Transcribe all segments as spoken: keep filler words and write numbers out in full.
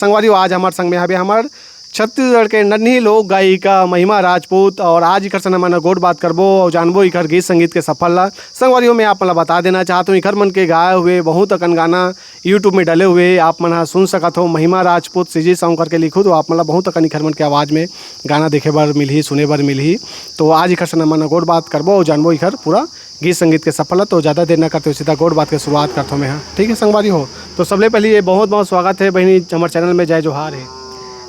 संगवारी हो, आज हमर संग में हवे हमर छत्तीसगढ़ के नन्ही लोक गायिका महिमा राजपूत, और आज इखर से हमन गोठ बात करबो और जानबो इखर गीत संगीत के सफर ला। संगवारी हो, मैं आप मन ला बता देना चाहत हूँ, इखर मन के गाए हुए बहुत अकन गाना YouTube में डले हुए हे, आप मन ह सुन सकत हो। महिमा राजपूत CG Sound करके लिखहू तो आप मन ला बहुत अकन इखर मन के आवाज़ में गाना देखे बर मिलही, सुने बर मिलही। तो आज इखर से हमन गोठ बात करबो और जानबो इखर पूरा गीत संगीत के सफर ला। तो ज़्यादा देर ना करते हुए सीधा गोठ बात के शुरुआत करथों मैं ह, ठीक है संगवारी हो। तो सबले पहले ये बहुत बहुत स्वागत है बहिनी हमर चैनल में, जय जोहार है।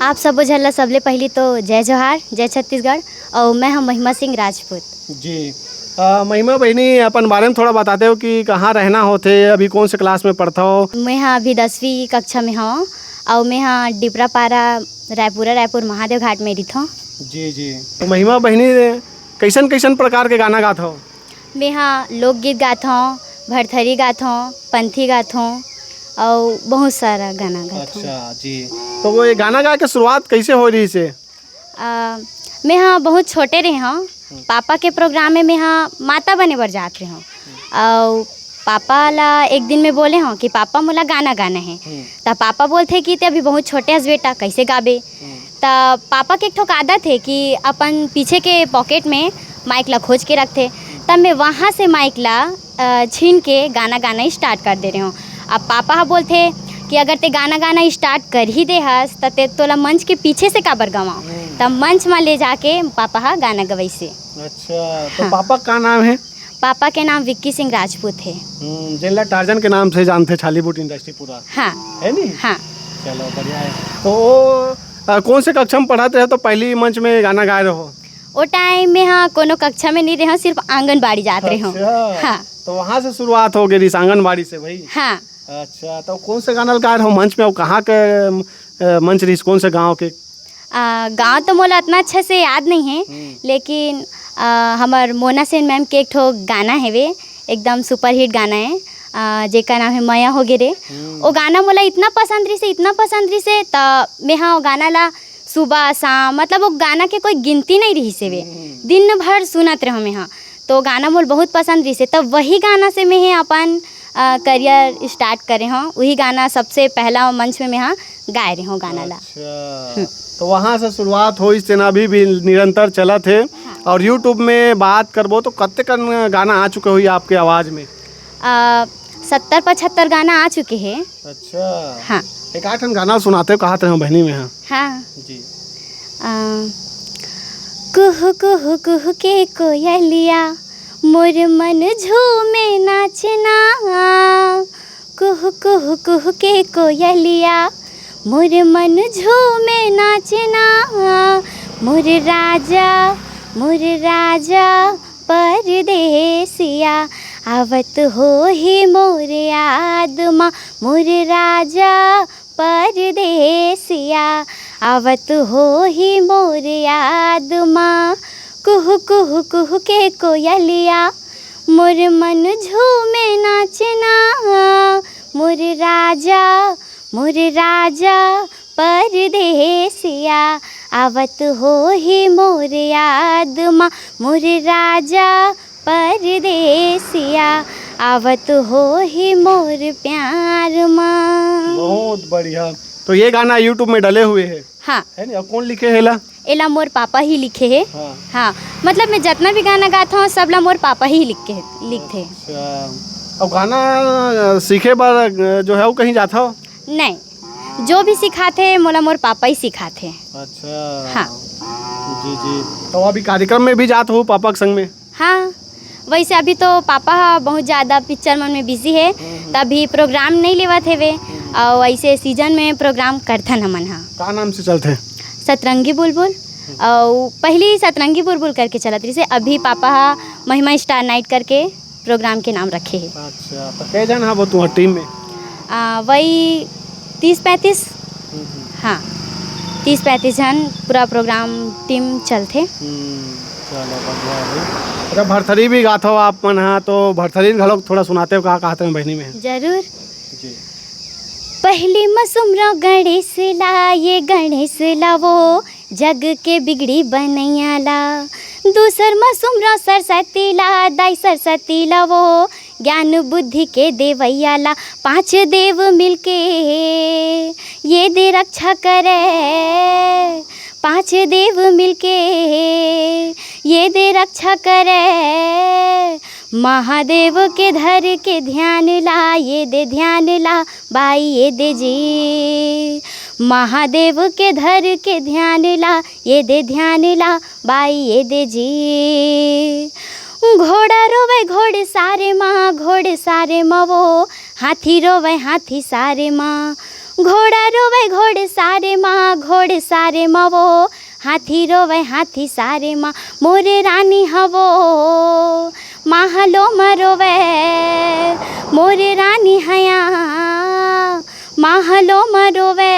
आप सबो झन ला सबले पहली तो जय जोहार, जय छत्तीसगढ़। और मैं हम महिमा सिंह राजपूत। जी। अ, महिमा बहिनी, अपन बारे में थोड़ा बताते हो कि कहाँ रहना होथे, अभी कौन से क्लास में पढ़थो? मैं हा अभी दसवीं कक्षा में हूँ और मैं हा डिपरापारा, रायपुरा, रायपुर महादेव घाट में रहिथों। जी, जी। तो महिमा बहिनी, कैसन कैसन प्रकार के गाना गाथो? मैं हा लोकगीत गाथों, भरथरी गाथों, पंथी गाथों और बहुत सारा गाना गाथों। अच्छा जी। तो वो ये गाना गाए के शुरुआत कैसे हो रही से? अ, मैं हा बहुत छोटे रहे हूँ, पापा के प्रोग्राम में मैं हा माता बने बर जात रहे हूँ। और पापा ला एक दिन में बोले हूँ कि पापा, मोला गाना गाना है। हम्म। त पापा बोलथे कि ते अभी बहुत छोटे हस बेटा, कैसे गाबे? हम्म। त पापा के एक ठोक आदत है कि अपन पीछे के पॉकेट में माइक ला खोज के रखथे। तब मैं वहाँ से माइक ला, अ, छीन के गाना गाना स्टार्ट कर दे रहे हूँ। अब पापा ह बोलथे कि अगर ते गाना गाना स्टार्ट कर ही दे हस, त ते, तोला मंच के पीछे से काबर गवाओ? हम्म। तब मंच में ले जाके पापा ह गाना गवैसे। अच्छा, तो हाँ। पापा का नाम है? पापा के नाम विक्की सिंह राजपूत है। हम्म, जेला टार्जन के नाम से जानथे छालीवुड इंडस्ट्री पूरा। हाँ। है नी? हाँ। चलो, बढ़िया है। तो वो, अ, कौन से कक्षा में पढ़त रहे तो पहली मंच में गाना गाए रहो? वो टाइम में हाँ, कोनो कक्षा में नहीं रहे हूँ, सिर्फ आंगनबाड़ी जात रहे हूँ। अच्छा। हाँ। तो वहाँ से शुरुआत हो गई रिस आंगनबाड़ी से भाई? हाँ। अच्छा, तो कौन से गाना गाए रहो मंच में और कहाँ के, अ, मंच रहिस, कौन से गाँव के? आ, गाँव तो मोला इतना अच्छा से याद नहीं है, हम्म। लेकिन, आ, हमर मोना सेन मैम के एक ठो गाना हेवे, एकदम सुपरहिट गाना है, आ, जेकर नाम है मया हो गे रे। हम्म। वो गाना मोला इतना पसंद रहिसे, इतना पसंद रहिसे, त मैं हा वो गाना ला सुबह शाम, मतलब वो गाना के कोई गिनती नहीं रहिसे वे, हम्म। दिन भर सुनत रहो मैं हा। तो गाना मोला बहुत पसंद रहिसे, तब वही गाना से मैं हा अपन, आ, करियर स्टार्ट करे हूँ। वही गाना सबसे पहला मंच में मैं हा गाए रहे हूँ गाना ला। अच्छा। हम्म। तो वहाँ से शुरुआत होइस तेन अभी भी निरंतर चलत हे। हाँ। और YouTube में बात करबो तो कत्ते कन गाना आ चुके होही आपके आवाज़ में? आ, सत्तर पचहत्तर गाना आ चुके हैं। अच्छा। हाँ। एक आध ठन गाना सुनाते हो, कहत रहे हो बहिनी में, हाँ। हाँ। जी। आ, कुहु कुहु कुहु के कोयलिया, मोर मन झूमे नाचे ना। कुहु कुहु कुहु के कोयलिया, मोर मन झूमे नाचे ना। मोर राजा, मोर राजा परदेसिया, आवत होही मोर याद मा। मोर राजा परदेसिया, आवत होही मोर याद मा। कुहु कुहु कुहु के कोयलिया, मोर मन झूमे नाचे ना। मोर राजा, मोर राजा परदेसिया, आवत होही मोर याद मा। मोर राजा परदेसिया, आवत होही मोर प्यार मा। बहुत बढ़िया। तो ये गाना YouTube में डले हुए है? हाँ। है नी? और कौन लिखे है ला? एला मोर पापा ही लिखे हे। हाँ। हाँ, मतलब मैं जतना भी गाना गात हूँ, सब ला मोर पापा ही लिख के, लिखथे। अच्छा। और गाना, अ, सीखे बर, अ, जो है वो कहीं जात हो? नहीं, जो भी सिखाथे, मोला मोर पापा ही सिखाथे। अच्छा। हाँ। जी, जी। तो अभी कार्यक्रम में भी जात हो पापा के संग में? हाँ, वैसे अभी तो पापा ह बहुत ज़्यादा पिक्चर मन में बिजी हे, हम्म, हम्म। तभी प्रोग्राम नहीं लेवत हेवे। हम्म। और ऐसे सीजन में प्रोग्राम करथन हमन ह। का नाम से चलथे? सतरंगी बुलबुल। हम्म। और पहली सतरंगी बुलबुल करके चलत रहिसे, अभी पापा ह महिमा स्टार नाइट करके प्रोग्राम के नाम रखे हे। अच्छा, तो कै झन हव तुम्हार टीम में? आ, वही तीस पैंतीस। हम्म, हम्म। हाँ, तीस पैंतीस झन पूरा प्रोग्राम टीम चलथे। हम्म, चलो, बढ़िया है। अच्छा, भरथरी भी गाथो आप मन, हाँ, तो भरथरी घलोक थोड़ा सुनाते हो, का कहते हैं बहिनी में? जरूर। जी। पहली म सुमरो गणेश ला, ये गणेश ला वो जग के बिगड़ी बनैया ला। दूसर म सुमरो सरस्वती ला, दाई सरस्वती ला वो ज्ञान बुद्धि के देवैया ला पांच देव मिलके ये दे रक्षा करे। पांच देव मिलके ये दे रक्षा करे। महादेव के धर के ध्यान ला, ये दे ध्यान ला, बाई ये दे जी। महादेव के धर के ध्यान ला, ये दे ध्यान ला, बाई ये दे जी। घोड़ा रोवे घोड़ सारे माँ, घोड़ सारे माँ वो। हाथी रोवे हाथी सारे माँ। घोड़ा रोवे घोड़ सारे माँ, घोड़ सारे माँ वो। हाथी रोवे हाथी सारे माँ। मोर रानी हवो महलो म रोवे, मोर रानी हया महलो म रोवे।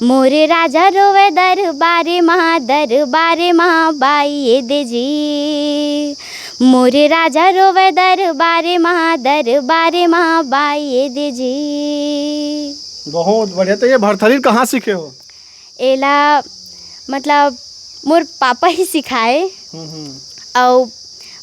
मोर राजा रोवे दरबारे मा, दरबारे मा बाई ये दे जी। मोर राजा रोवे दरबारे मा, दरबारे मा बाई ये दे जी। बहुत बढ़िया। तो ये भरथरी कहाँ सीखे हो? एला मतलब मोर पापा ही सिखाए। हम्म, हम्म। अउ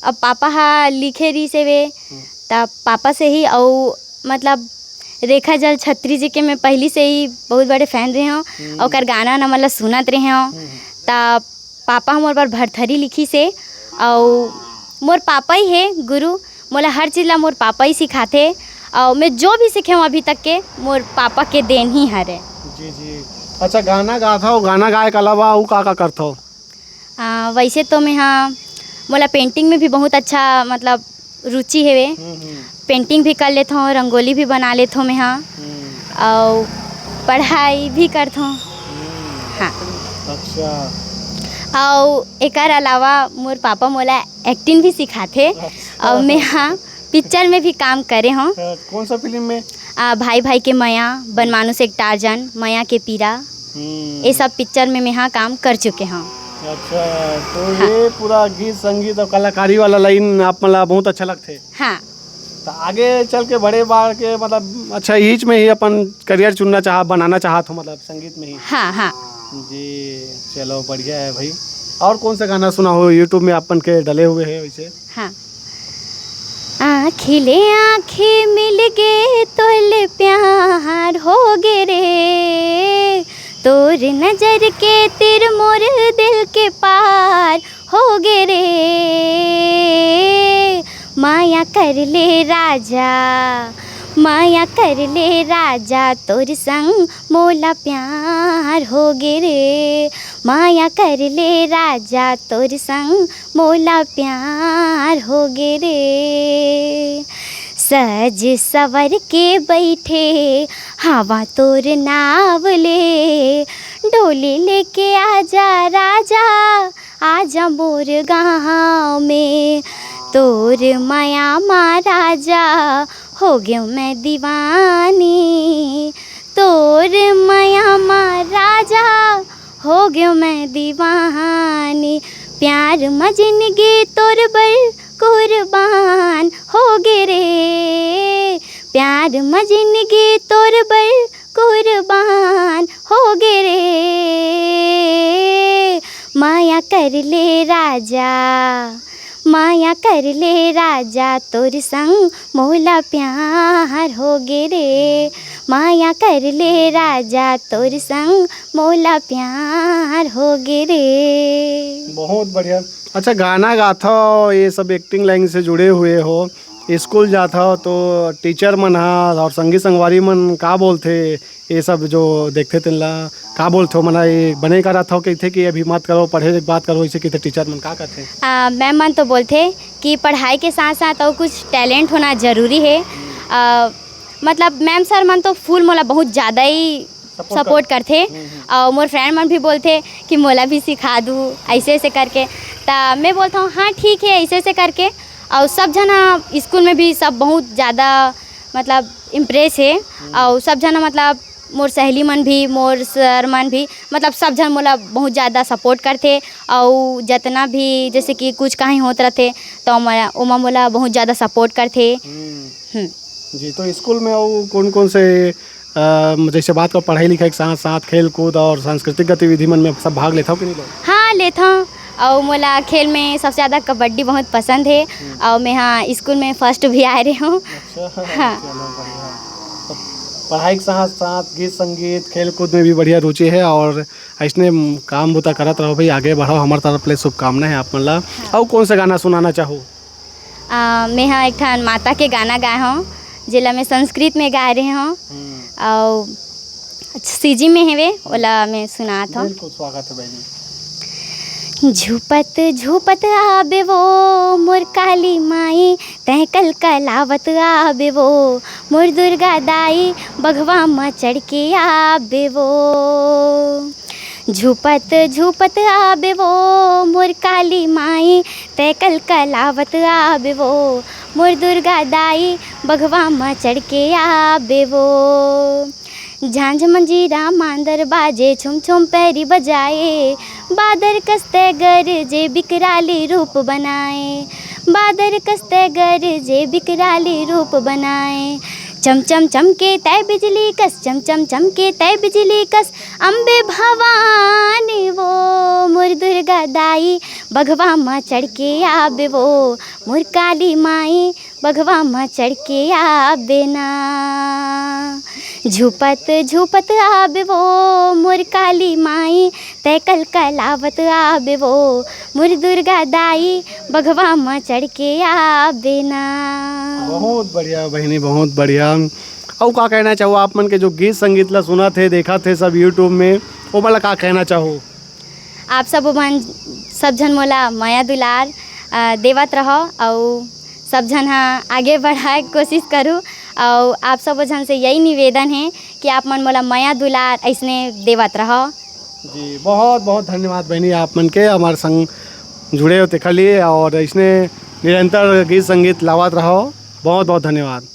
अब पापा हा लिखे रहिस हे वे, हम्म। त पापा से ही। अउ मतलब रेखा जल छत्री जी के मैं पहली से ही बहुत बड़े फैन रहे हूँ। हम्म। ओकर गाना न मतलब सुनत रहे हूँ। हम्म। त पापा ह मोर बर भरथरी लिखिस हे। अउ मोर पापा ही हे गुरु। मोला हर चीज ला मोर पापा ही सिखाथे। अउ मैं जो भी सीखे हूँ अभी तक के, मोर पापा के देन ही हरे। जी, जी। अच्छा, गाना गाथव, गाना गाए के अलावा अउ का, का करथव? आ, वैसे तो मैं हा, मोला पेंटिंग में भी बहुत अच्छा मतलब रुचि हेवे। हम्म, हम्म। पेंटिंग भी कर लेथव, रंगोली भी बना लेथव मैं हा। हम्म। अउ पढ़ाई भी करथव। हम्म। हाँ। अच्छा। अउ एकर अलावा मोर पापा मोला एक्टिंग भी सिखाथे। अच्छा। अउ मैं हा पिक्चर में भी काम करे हव। हाँ, कौन सा फिल्म में? आ, भाई भाई के मया, बनमानुस एक टार्जन, मया के पीरा, हम्म। ये सब पिक्चर में मैं हा काम कर चुके हव। अच्छा, तो हाँ। ये पूरा गीत संगीत और कलाकारी वाला लाइन आप मन ला बहुत अच्छा लगथे। हाँ। तो आगे चल के बड़े बाढ़ के मतलब अच्छा इहीच में ही अपन करियर चुनना चाह, बनाना चाहत हो मतलब संगीत में ही? हाँ, हाँ। जी, चलो बढ़िया है भाई। और कौन सा गाना सुना हो YouTube में अपन के डले हुए है वैसे? हाँ। आँखी ले आँखी मिल गे तोले प्यार हो गे रे, तोर नजर के तीर मोर दिल के पार हो गे रे। माया कर ले राजा, माया कर ले राजा, तोर संग मोला प्यार हो गे रे। माया कर ले राजा, तोर संग मोला प्यार हो गे रे। सज सवर के बैठे हवा तोर नाव ले, डोली लेके आजा राजा, आजा मोर गाँव में। तोर मया मा राजा हो गेव मैं दीवानी, तोर मया मा राजा हो गेव मैं दीवानी। प्यार म जिनगी तोर बर कुर्बान हो गे रे, प्यार म जिनगी तोर बर कुर्बान हो गे रे। माया कर ले राजा, माया कर ले राजा, तोर संग मोला प्यार हो गे रे। माया कर ले राजा, तोर संग मोला प्यार हो गे रे। बहुत बढ़िया। अच्छा, गाना गाथव, ये सब एक्टिंग लाइन से जुड़े हुए हो, स्कूल जाथव तो टीचर मन हा और संगी संगवारी मन का बोलथे, ये सब जो देखथे तेन ला का बोलथे? मन हा ये बने करत हव कहिथे कि अभी मत करो, पढ़े के बात करो, ऐसे कहिथे टीचर मन, का कहथे? आ, मैम मन तो बोलथे कि पढ़ाई के साथ साथ अउ कुछ टैलेंट होना जरूरी है। आ, मतलब मैम सर मन तो फुल मोला बहुत ज़्यादा ही सपोर्ट सपोर्ट कर- करथे। हम्म, हम्म। अउ मोर फ्रेंड मन भी बोलथे कि मोला भी सिखा दू, ऐसे ऐसे करके। त मैं बोलता हूँ हाँ ठीक है, ऐसे ऐसे करके। अउ सब झन ह स्कूल में भी सब बहुत ज़्यादा मतलब इम्प्रेस हे। हम्म। अउ सब झन ह मतलब मोर सहेली मन भी, मोर सर मन भी, मतलब सब झन मोला बहुत ज़्यादा सपोर्ट करथे। अउ जतना भी जैसे कि कुछ कहीं होत रथे तो ओमा, ओमा मोला बहुत ज़्यादा सपोर्ट करथे। हम्म। हम्म। जी, तो स्कूल में अउ कौन कौन से अ, जैसे बात करो पढ़ाई लिखाई के साथ साथ खेल कूद और सांस्कृतिक गतिविधि मन में सब भाग लेथव कि नहीं लोग? हाँ, लेथव। अउ मोला खेल में सबसे ज्यादा कबड्डी बहुत पसंद हे। अउ मैं हा स्कूल में फर्स्ट भी आए रहे हूँ। अच्छा। हाँ। चलो, बढ़िया। तो पढ़ाई के साथ साथ गीत संगीत खेल कूद में भी बढ़िया रुचि है और ऐसने काम बुता करत रहो भाई, आगे बढ़ो। हमारे तरफ ले शुभकामना है आप मन ला। अउ कौन सा गाना सुनाना चाहो? आ, मैं हा एक ठन माता के गाना गाए हूँ, जेला मैं संस्कृत में गाए रहे हूँ। अउ सीजी में हेवे, ओला मैं सुनात हूँ। बिल्कुल, स्वागत है बहनी। झूपत झूपत आबे वो मोर काली माई, तैं कल कलावत आबे वो मोर दुर्गा दाई, बघवा म चढ़ के आबे वो। झूपत झूपत आबे वो मोर काली माई, तैं कल कलावत आबे वो मोर दुर्गा दाई, बघवा म चढ़ के आबे वो। झांझ मंजीरा मांदर बाजे, छुम छुम पैरी बजाए, बादर कस तैं गरजे बिकराली रूप बनाए, बादर कस तैं गरजे बिकराली रूप बनाए। चम चम चमके तैं बिजली कस, चम चम चमके तैं बिजली कस, अम्बे भवानी वो मोर दुर्गा दाई, बघवा म चढ़ के आबे वो मोर काली माई, बघवा म चढ़ के आबे ना। झूपत झूपत आबे वो मोर काली माई, तैं कल कलावत आबे वो मोर दुर्गा दाई, बघवा म चढ़ के आबे ना। बहुत बढ़िया बहनी, बहुत बढ़िया। अउ का कहना चाहो आप मन के जो गीत संगीत ला सुनत हे, देखत हे सब YouTube में, ओ वाला का कहना चाहो? आप सब मन, सब झन मोला मया दुलार अ, देवत रहो, अउ सब झन हा आगे बढ़ाए के कोशिश करू। अउ आप सब झन से यही निवेदन है कि आप मन मोला मया दुलार ऐसने देवत रहो। जी, बहुत बहुत धन्यवाद बहनी, आप मन के हमारे संग जुड़े हो तेखर लिए और इसने निरंतर गीत संगीत लावत रहो। बहुत बहुत धन्यवाद।